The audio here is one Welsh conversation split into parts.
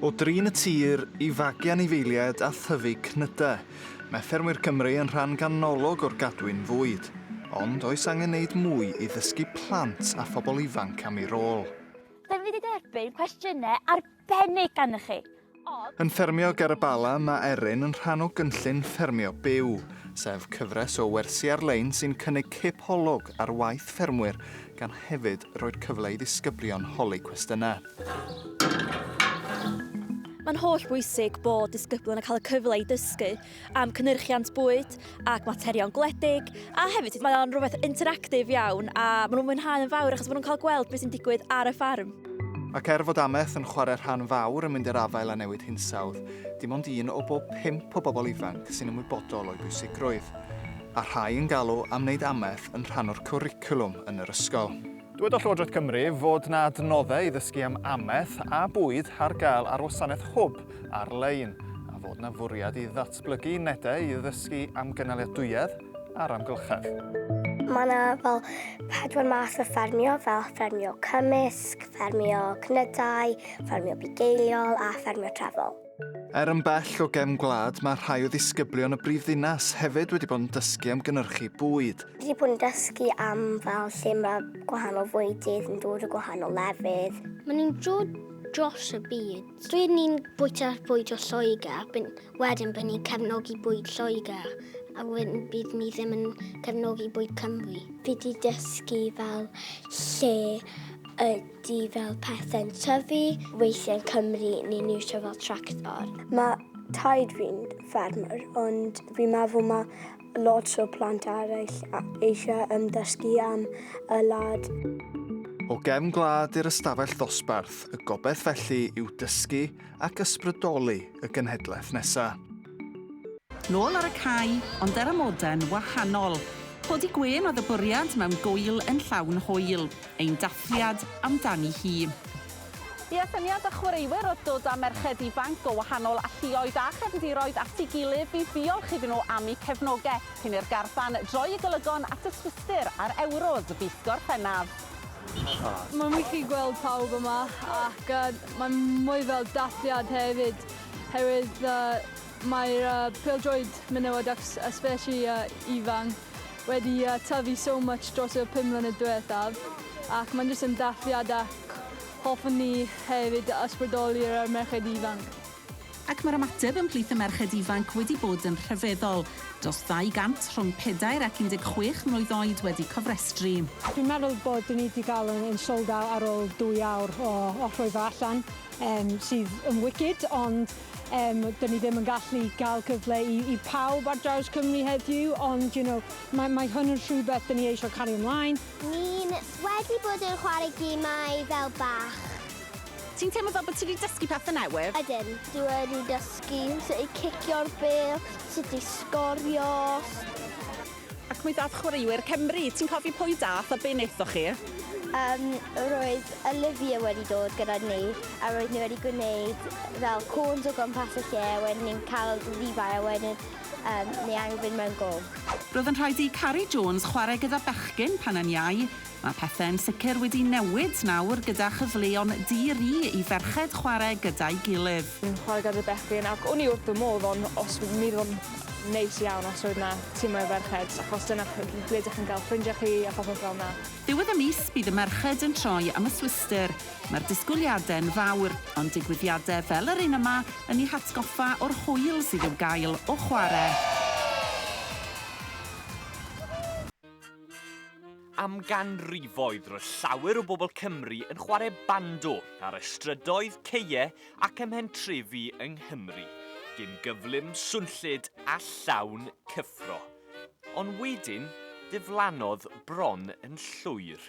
O drin y tir i fagu anifeiliaid a thyfu cnydau, mae ffermwyr Cymru yn rhan ganolog o'r gadwyn fwyd. Ond oes angen neud mwy i ddysgu plant a phobl ifanc am eu rôl? Dw i wedi derbyn cwestiynau arbennig ganddoch chi. Ond... Yn ffermio ger y Bala, mae Erin yn rhan o gynllun Ffermio Byw, sef cyfres o wersi ar-lein sy'n cynnig cipolwg ar waith ffermwyr gan hefyd roi'r cyfle i ddisgyblion holi cwestiynau. Mae'n holl bwysig bod disgyblion yn cael y cyfle i dysgu am cynhyrchiant bwyd ac materion gwledig a hefyd mae o'n rhywbeth interactif iawn a maen nhw'n mwynhau yn fawr achos maen nhw'n cael gweld beth sy'n digwydd ar y ffarm. Ac er fod amaeth yn chwarae rhan fawr yn mynd i'r afael â newid hinsawdd, dim ond un o bob pump o bobl ifanc sy'n ymwybodol o'i bwysigrwydd. A rhai yn galw am wneud amaeth yn rhan o'r cwricwlwm yn yr ysgol. Dywedodd Llywodraeth Cymru fod 'na adnoddau i ddysgu am amaeth a bwyd ar gael ar wasanaeth Hwb ar-lein, a fod 'na fwriad i ddatblygu unedau i ddysgu am gynaliadwyedd a'r amgylchedd. Mae yna fel pedwar math o ffermio, fel ffermio cymysg, ffermio cnydau, ffermio bugeiliol a ffermio trefol. Er yn bell o gefn gwlad, mae rhai o ddisgyblion y brifddinas hefyd wedi bod yn dysgu am gynhyrchu bwyd. Dwi 'di bod yn dysgu am fel lle mae gwahanol fwydydd yn dod o gwahanol lefydd. Maen nhw'n dod dros y byd. Dwi ni'n bwyta bwyd o Lloegr, wedyn bydd ni'n cefnogi bwyd Lloegr, a wedyn bydd ni ddim yn cefnogi bwyd Cymru. Fi 'di dysgu fel lle ydy fel pethau'n tyfu. Weithiau yn Cymru ni'n iwsio fel tractor. Mae taid fi'n ffermwr ond fi'n meddwl mae lot o plant eraill eisiau ymddysgu am y wlad. O gefn gwlad i'r ystafell ddosbarth, y gobaith felly yw dysgu ac ysbrydoli y genhedlaeth nesa. Nôl ar y cae, ond ar amodau'n wahanol. Codi gwên oedd y bwriad mewn gŵyl yn llawn hwyl. Ein dathliad amdani hi. Ia, syniad y chwaraewyr oedd dod â merched ifanc o wahanol alluoedd a chefndiroedd at ei gilydd i ddiolch iddyn nhw am eu cefnogaeth cyn i'r garfan droi eu golygon at y Swistir a'r Ewros fis Gorffennaf. Mae'n wych i gweld pawb yma ac mae'n mwy fel dathliad hefyd herwydd mae'r pêl-droed menywod ac especially ifanc wedi tyfu so much dros y 5 mlynedd diwethaf ac mae'n jyst yn dathliad ac hoffwn ni hefyd ysbrydoli'r merched ifanc. Ac mae'r ymateb ymhlith y merched ifanc wedi bod yn rhyfeddol. Dros 200 rhwng 4 ac 16 mlwydd oed wedi cofrestru. Dwi'n meddwl bod ni wedi cael yn sold out ar ôl 2 awr o rhoi fo allan, sydd yn wicked, ond dyn ni ddim yn gallu gael cyfle i pawb ar draws Cymru heddiw, ond mae hwn yn rhywbeth dyn ni eisiau cario ymlaen. Ni'n wedi bod yn chwarae gemau fel bach. Ti'n teimlo fel bod ti wedi dysgu pethau newydd? Ydyn. Dwi wedi dysgu sut i cicio'r bêl, sut i sgorio. Ac mi ddath chwaraewyr Cymru. Ti'n cofio pwy dath a be wnaethoch chi? Roedd Olivia wedi dod gyda ni a roedd ni wedi gwneud fel cones o gwmpas y lle a wedyn ni'n cael rhifau a wedyn ni angen fynd mewn gôl. Roedd yn rhaid i Carrie Jones chwarae gyda bechgyn pan yn iau. Mae pethau'n sicr wedi newid nawr gyda chyfleon di-ri i ferched chwarae gyda'i gilydd. Yn chwarae gyda bechgyn ac o'n i wrth fy modd ond os mi oedd o'n neis iawn os oedd 'na timau o ferched achos dyna ble ydych chi'n cael ffrindiau chi a popeth fel 'na. Ddiwedd y mis bydd y merched yn troi am y Swistir. Mae'r disgwyliadau'n fawr, ond digwyddiadau fel yr un yma yn eu hatgoffa o'r hwyl sydd i'w gael o chwarae. Am ganrifoedd roedd llawer o bobl Cymru yn chwarae bando ar y strydoedd, caeau ac ym mhentrefi yng Nghymru. Gêm gyflym, swnllyd a llawn cyffro. Ond wedyn, diflannodd bron yn llwyr.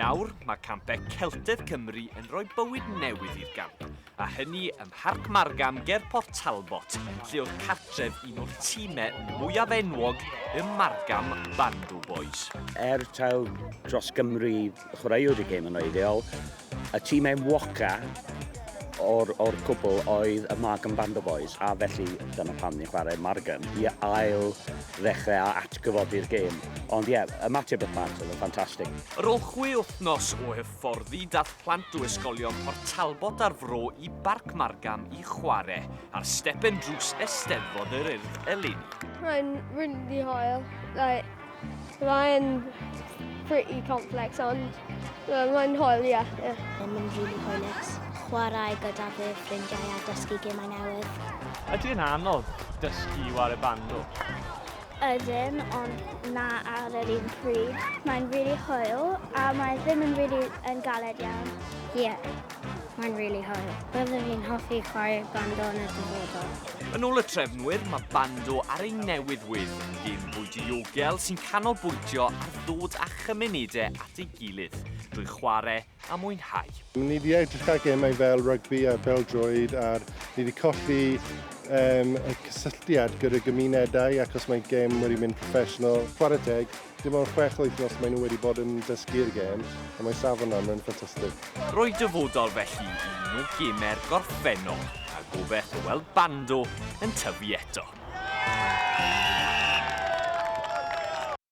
Nawr, mae campau Celtedd Cymru yn rhoi bywyd newydd i'r gamp, a hynny ym Mharc Margam ger Port Talbot, lle oedd cartref un o'r tîmau mwyaf enwog, y Margam Bando Boys. Er taw dros Gymru chwaraewyd y gêm yn wreiddiol, y tîm enwoca o'r, or cwbl oedd y Margam Bando Boys, a felly dyna pam ni'n chwarae Margam, i ail ddechrau a atgyfodi'r gêm. Ond ie, yeah, ymateb y plant oedd yn ffantastig. Ar ôl chwe wythnos o hyfforddi, dath plant o ysgolion Port Talbot a'r Fro i Barc Margam i chwarae ar stepen drws Eisteddfod yr Urdd eleni. Mae'n really hwyl. Like, mae'n pretty complex, ond mae'n hwyl, ie. Yeah, yeah. Mae'n really hwylus. Chwarae gyda fy ffrindiau a dysgu gemau newydd. Ydy e'n anodd dysgu i ware bando? Ydyn, ond na ar yr un pryd. Mae'n really hwyl a mae ddim yn really yn galed iawn. Ie, yeah, mae'n really hwyl. Byddwn fi'n hoffi chwarae bando yn y dyfodol. Yn ôl y trefnwyr, mae bando ar ei newydd wedd yn gêm fwy diogel sy'n canolbwyntio ar ddod â chymunedau at ei gilydd drwy chwarae a mwynhau. Ni wedi edrych ar gemau fel rygbi a pêl-droed a ni wedi colli um, y cysylltiad gyda gymunedau achos mae gêm wedi mynd professional. Chwarae teg, dim ond chwech wythnos maen nhw wedi bod yn dysgu'r gêm a mae safon yna yn ffantastig. Rhoi dyfodol felly i un o gemau'r gorffennol a gobeith o weld bando yn tyfu eto.